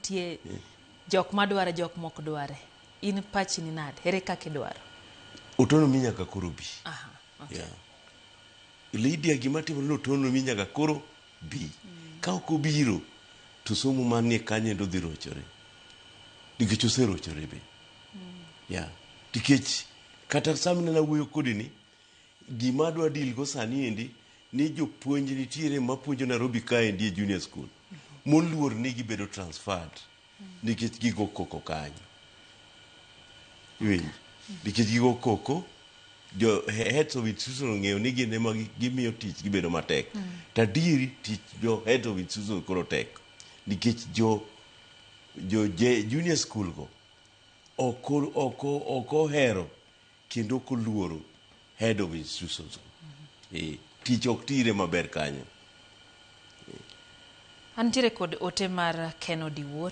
nitie jok madware, jok mok dware. In pachi ni nade? Ere kaka idwaro? Autonomy nyaka koro bi. Aha, okay. Yeah. Lydia, gima timore ni autonomy nyaka koro bi. Ka ok obiro to somo manie kanyo endo dhi rochore. Nikech oserochore be. Yeah. Nikech kata sama nene awuoyo kodi ni gima adwa deal go sani endi ni jopuonj nitiere mapuonjo Nairobi kaendi e junior school moluor ni gibedo transferred nikech gigo koko kanyo. Iwinjo? Nikech gigo koko jo heads of institution ong'eyo ni gin ema gimiyo tich gibedo matek. To adieri tich jo heads of institution koro tek. Nikech jo junior school go ok ohero kendo ok oluoro head of institutions go. Tich ok tire maber kanyo. Antiere kod ote mar Ken Odiwuor.